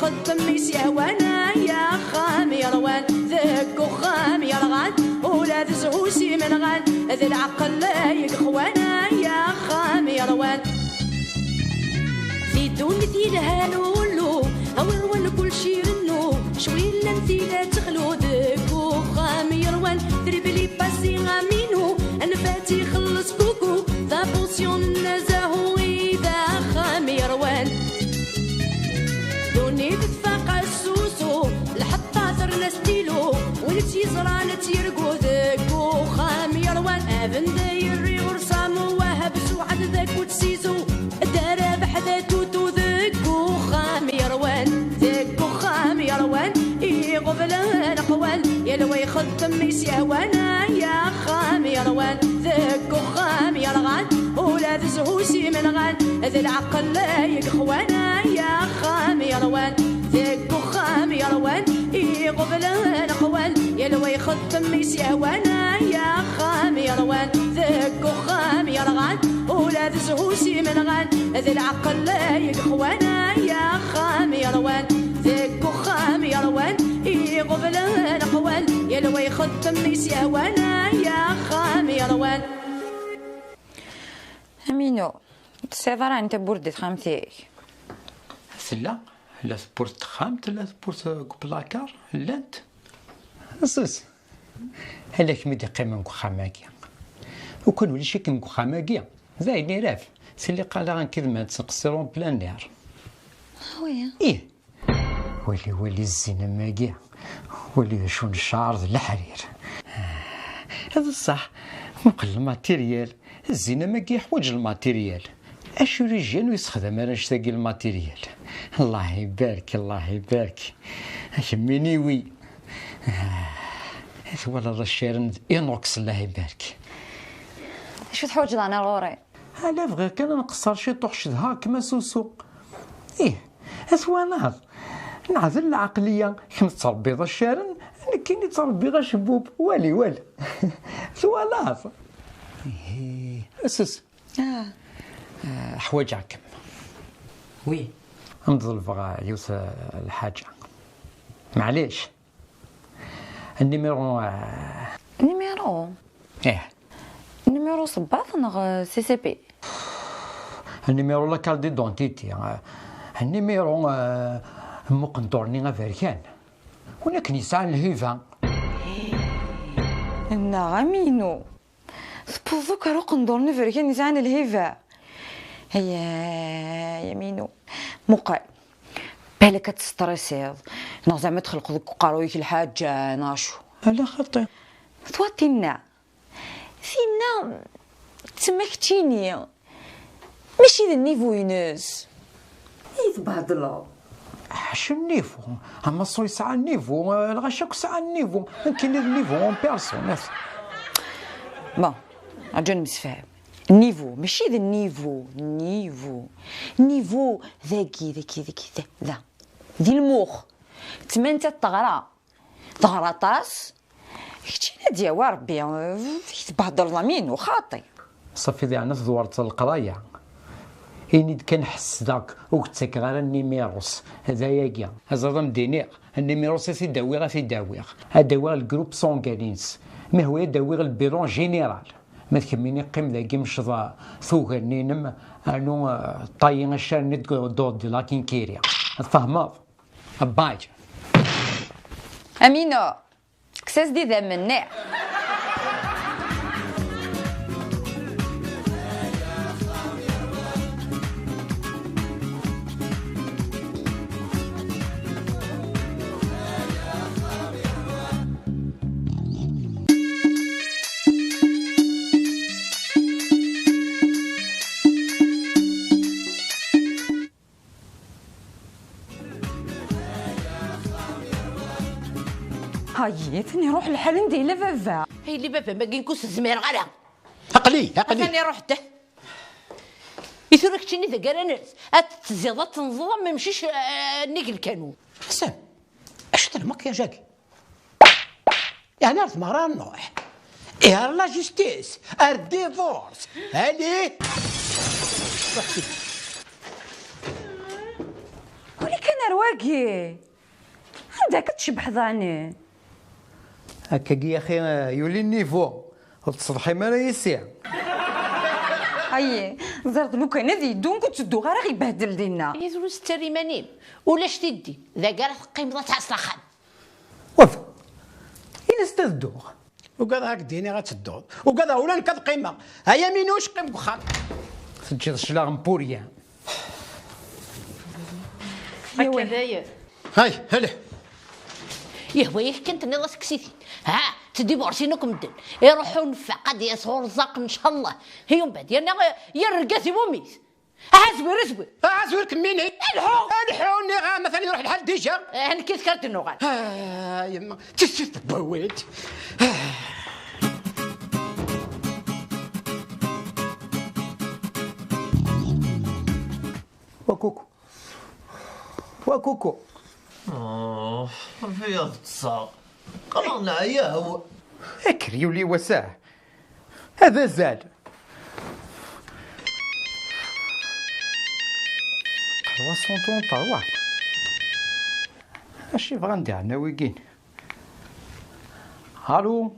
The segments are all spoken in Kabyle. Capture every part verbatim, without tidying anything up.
Xeddem mi s-yehwan, ay axxam yerwan, deg uxxam yerɣan, ula d zzhu s imenɣan, d lɛeqel ay ixwan, ay axxam yerwan. Di ddunit yelhan ullu, awer wan kulci irennu, cwi llan tila texlu, deg uxxam yerwan, tribli pasi aminu, anfat ixelleṣ kuku, d apusyon n azahu i d axxam yerwan. Ddunit tfaq asusu, lḥeṭṭa terna stilu, win tt-yeẓran ad tt-yergu, deg uxxam yerwan. Abenday irri ur samu wahab suɛad d akut sizu, darabeḥ d atutu, deg uxxam yerwan. Deg uxxam yerwan, iɣeblan aqwal, yal wa ixeddem mi s-yehwan, ay axxam yerwan. Deg uxxam yerɣan, ula d zzhu s imenɣan, d lɛeqel ay ixwan, ay axxam yerwan. Deg uxxam yerwan, iɣeblan aqwal, yal wa ixeddem mi s-yehwan, ay axxam yerwan. Deg uxxam yerɣan, ula d zzhu s imenɣan, d lɛeqel ay ixwan, ay axxam yerwan. Deg uxxam yerwan, iɣeblan aqwal, yal wa ixeddem mi s-yehwan, ay axxam yerwan. Aminu, tesɛiḍ ara ɛni tawwurt di texxamt-ik? Tella, la tewwurt n texxamt, la tewwurt deg uplakar, llant. Sus, ala kemm i d-iqqimen deg uxxam-agi. Ukan ulac akken deg uxxam-agi, d ayen irab. Tili qala akken ma nettqeṣṣir en plein air. Ah oui. Ih, wali, wali zzin am wagi. Wali d acu n cceɛr d leḥrir. D ṣṣeḥ, muqel lmatiriyal. Zzin am wagi yeḥwaǧ lmatiriyal. Acu rijyan ur yessexdam ara annect-agi lmatiriyal? Allah ibarek, Allah ibarek. Kemmini wi. Twalaḍ accaren d inox, Allah ibarek. Acu teḥwaǧeḍ ɛni ɣur-i? Ala, bɣiɣ kan ad nqeṣṣer ciṭuḥ, cedhaɣ-kem a Susu. Ih, a twalaḍ, neɛdel lɛeqliya, kemm tettṛebbiḍ accaren, nekkini ttṛebbiɣ acebbub, wali, wali. Twalaḍ? Ih, a Susu. Ah. Ah, ḥwaǧeɣ-kem. Oui. Ad m-ḍelbeɣ, ah, yiwet, ah, lḥaǧa. Maɛlic. Nimiru, ah. Nimiru? Ih. Nimiru sebbaḍ neɣ, eh, C C P? Nimiru la carte d'identité, eh, nimiru, eh, n uqendur-nni aberkan. Win akken yesɛan lhiba. Neɣ aminu. Tewwḍeḍ akk ar uqendur n uberkan yesɛan lhiba. Ay, ay, aminu. Muqel. Balak ad testrisiḍ, neɣ zeɛma txelqeḍ deg uqerruy-ik lḥaǧa, neɣ acu? Ala xaṭi. Twa tinna. Tinna, tsemma keččini. Mačči d nnivu-ines. I tbehdleḍ? Ḥaca nnivu. Amaṣu yesɛa nnivu, lɣaci akk sɛan nnivu. Nekkini d nnivu en personne. Bon, rǧu ad nemsefham. Nnivu, mačči d nnivu, nnivu. Nnivu, dagi, dagi, dagi, da, da. Di lmux. Tmanta teɣra. Teɣra aṭas. Keččini ad d-yawi Rebbi, eh, i tbehdleḍ aminu, xaṭi. Ṣafi, diɛna tedwreḍ leqraya. Ini-d kan ḥessdeɣ-k, ur k-ttakeɣ ara nnimirus. D ayagi. Aẓad am d-iniɣ, nnimirus ad t-id-awiɣ, ad t-id-awiɣ. Ad d-awiɣ lgrup sanguin-ines. Ma hwi ad d-awiɣ lbilan général. Ma d kemmini qqim dagi mecḍ tuga-nni-inem, rnu, eh, ṭṭayi accaren-nni deg dduṛ di la kinkiri. Tfehmeḍ? Bye. Aminu, kkes-as-d idammen-nni. Hayi, atan iruḥ lḥal anda yella baba. Ay, yella baba, ma ginku s-zmireɣ ara. Aql-i, aql-i. Atan iruḥ da. I tura keččini d agaran-is, ad tetziḍ, ad tenẓeḍ am umcic, eh, nnig lkanun. Ḥsen, acu-t lmakyaj-agi? Yeɛni ar tmeɣra ad nruḥ? Ihi ar la justice, ar divorce, allez! Uli kan ar Agi, anda akka tcebḥeḍ ɛni? Akkagi yaxi, yuli nnivu, ur teṣḍḥim ara yis-i. Ayi, ẓriɣ lukan ad yeddu, ur ttedduɣ ara ɣ-ibehdel dinna. Ihi drus tettarra iman-im, ulac tiddi, dagi ara teqqimeḍ ad tɛasseḍ axxam. Waf, ini-as-d ad dduɣ. Ugadeɣ ad k-d-iniɣ ad tedduḍ. Ugadeɣ ula nekk ad qqimeɣ. Ay Aminuc, qqim deg uxxam. Teǧǧiḍ cclaɣem purya. Akka dayen. Hay, heleh. Yehwa-yak kan tenniḍ-as kkes-it-id. Ha, ttdibursin akk medden. Iruḥ unfaq ad d-yas urẓaq, ncallah. Hi umbeɛd yerna yerreg-as i wumi-t. Aha zwir, zwir. Aha zwir kemmini. Lḥu. Lḥu, nniɣ-am atan iruḥ lḥal dija. Eh, nekk yid-k ara d-nuɣal. Ah, yemma, tissit n wawal. Wa kuku. Wa kuku. Ah, rfiɣ ṭṭseɣ. Qqleɣ neɛya. Akker yuli wass-a. Ad azal. Trois cent trente-trois. Acu bɣan diɣen wigin? Alu?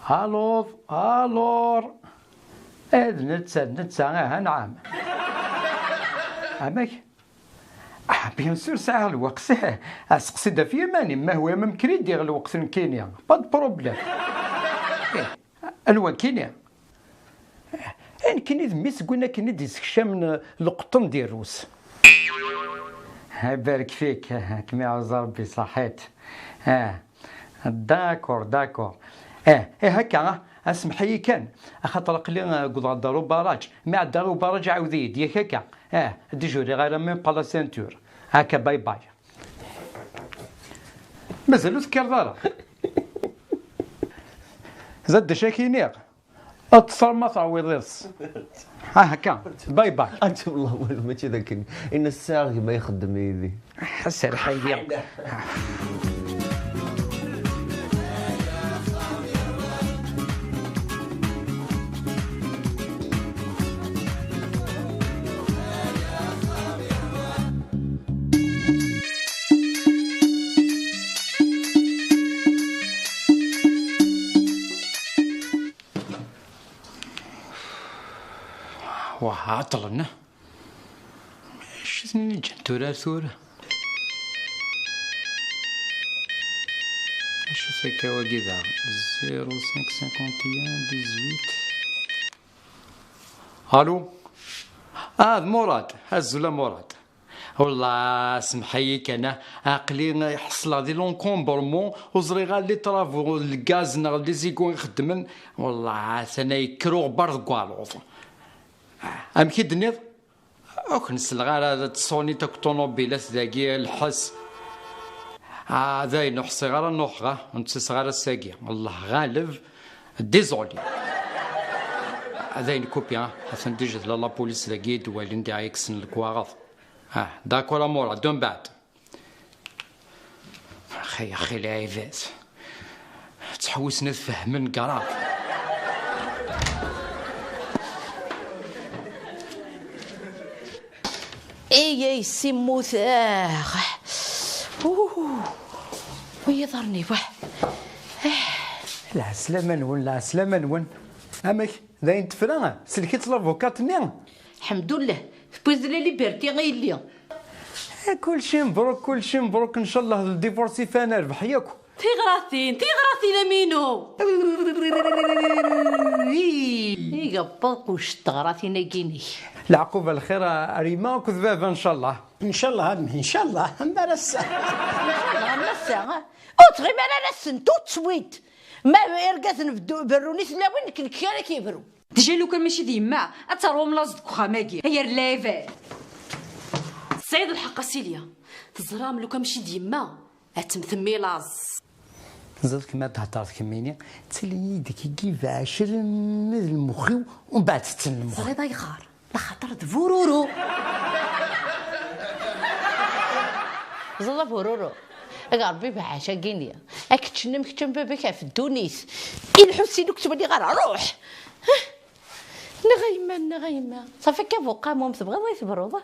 Aluḍ? Alur? Eh, d netta, d netta, aha, nɛam. Amek? Ah, bien sûr, sɛiɣ lweqt. Aseqsi-d ɣef yiman-im, ma hwa ma mkri diɣ lweqt nekkini. Pas de problème. Eh, anwa nekkini? Eh, nekkini d mmi-s n win akken i d-yessekcamen lqeṭṭen di rrus. Ah, barek fik, ah, kem-iɛuzz Rebbi, ṣaḥit. Ah, d'accord, d'accord. Eh, eh, akka, ah, asmeḥ-iyi kan, axaṭer aql-i, ah, wwḍeɣ-d ar ubaraǧ. Mi ɛeddaɣ ubaraǧ, ɛawed-iyi-d, yak akka. Eh, ad d-juriɣ ara même pas la ceinture. Akka, bye bye. Mazal ur tekkireḍ ara? Zad d acu ak-iniɣ? Ad teṣṣer ma teɛwiḍ iḍes. Ah, akka. Bye bye. Anta wallah, walu, mačči d akken. Ini-as sɛiɣ gma ixeddem yid-i. Serreḥ-iyi. Wah, ɛeṭṭlen. Acu ten-iǧǧan tura ar tura? Acu-t akka wagi daɣen? Zéro cinq cinquante et un dix-huit. Allô? Ah, d Murad. Azul a Murad. Wallah, semḥ-iyi kan, ah, aql-i ḥeṣleɣ di l'encombrement, ur ẓriɣ ara les travaux, lgaz neɣ les égouts ixeddmen. Wallah, atan yekker uɣebbar deg waluḍ. Ah, amek i d-tenniḍ? Ur k-nesleɣ ara, ad tṣunit akk ṭunubilat dagi, lḥess. Ah, dayen, ur ḥṣiɣ ara nuḥeɣ, ah, ur nettaseɣ ara ass-agi. Allah ɣaleb, désolé. Ah, dayen, kupi, ah, atan déjà tella la police dagi, i d-walin diɣ yekksen lekwaɣeḍ. Ah, d'accord a Murad, de mbeɛd. Axi, axi, lɛibad. Ttḥewwisen ad fehmen grave. Ay, ay, simmuteɣ. Uh, wiyaḍ arni, wah. Lɛeslama-nwen, lɛeslama-nwen. Amek? D ayen tefra, sellek-itt lavukat-nni. Ḥemdullah, tewwiḍ la liberté a yelli. Eh, kulci mebruk, kulci mebruk, ncallah d ldivorsi fan rbeḥ yakk. Tiɣratin, tiɣratin a Minu. Iga ṭṭeq uc teɣratin-agi-inek. Leɛqub a lxir a Rima akked baba, ncallah. Ncallah a mmi, ncallah, am ara ass-a. Ncallah am ass-a. Ur tɣim ara ar ass-n, tout de suite. Ma irgazen beddu-, berrun i tlawin, nekk, nekk ara k-yebru. Déjà lukan mačči d yemma, ad teṛwum laẓ deg uxxam-agi. Ay ar lɛibad! Tesɛiḍ lḥeqq a Silya. Teẓram lukan mačči d yemma, ad temtem i laẓ. Teẓriḍ kemmi ad d-theddreḍ kemmini, ttilin-iyi-d kiki ibeɛcren d lmux-iw, umbeɛd tetten lmux. Teẓriḍ ayɣer? Laxaṭer d bururu. Ẓeḍ a bururu. Ag Ṛebbi beɛɛac-agi-nni. Ad k-ččen am kečč am baba-k ɣef ddunit. I lḥut-inu k-ttwaliɣ ara, ruḥ! Neɣ a yemma, neɣ a yemma. Ṣafi akka buqamum tebɣiḍ ay tebruḍ?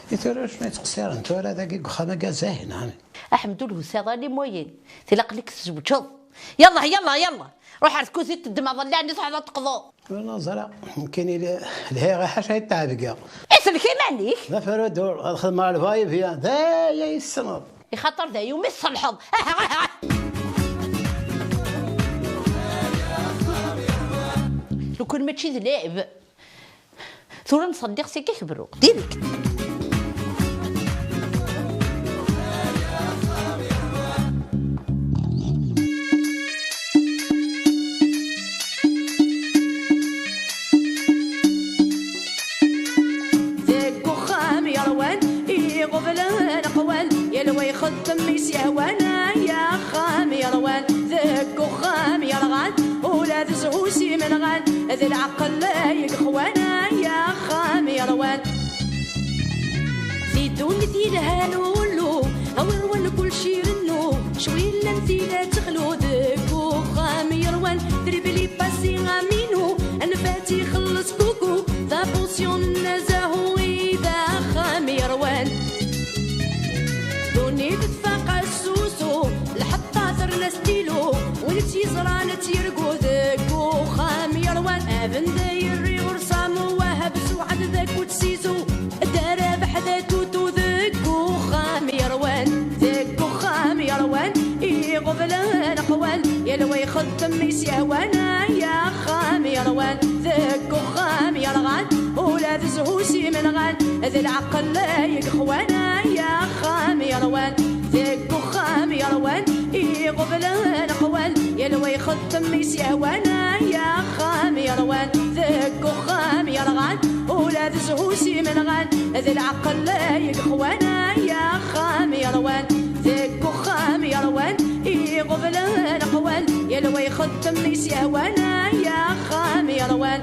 I tura acmi ttqeṣṣiren tura dagi deg uxxam-agi zahina? Aḥmed ur hutaḍ ara les moyens. Tilaq-ik tzewǧeḍ. Yallah, yallah, yallah. Ruḥ ar tkutit teddmeḍ llaɛni truḥeḍ ad teqḍuḍ. Wala ẓriɣ, nekkini li-, lhiɣ ḥaca i ttɛebgiɣ. Iselk iman-ik. D aferudur, ad xedmeɣ lvaye-vient, d aya yessneḍ. Ixaṭer d ayen umi tṣelḥeḍ. Lukan mačči d lɛib. Tura nṣeddiq seg akebru. Direct. Deg uxxam yerwan, iɣublen qwan, yal wa ixeddem i s-yehwan, ay axxam yerwan. Deg uxxam yerɣan, ula d zzhu s imenɣan, d lɛeqel ay yexwan, ay axxam yerwan. Di ddunit yelhan ullu, awer wan kullec irennu, cwi llan tila texlu. Deg uxxam yerwan, tribli pasi aminu, anfat ixelleṣ kuku, d abuṣyun n azahu i d axxam yerwan. Ddunit tfaq asusu, lḥeṭṭa terna stilu, win tt-yeẓran ad tt-yergu. Deg uxxam yerwan, abend yerri ursamu, wahab suɛad d akut sizu, darabeḥ d atutu. Deg uxxam yerwan, deg uxxam yerwan, iɣublen qwan, yal wa ixeddem i s-yehwan, ay axxam yerwan. Deg uxxam yerɣan, ula d zzhu s imenɣan, d lɛeqel ay yexwan, ay axxam yerwan. Deg uxxam yerwan, iɣublen qwan, yal wa ixeddem i s-yehwan, ay axxam yerwan. Deg uxxam yerɣan, ula d zzhu s imenɣan, d lɛeqel ay yexwan, ay axxam yerwan. Deg uxxam yerwan, iɣublen qwan, yal wa ixeddem i s-yehwan, ay axxam yerwan.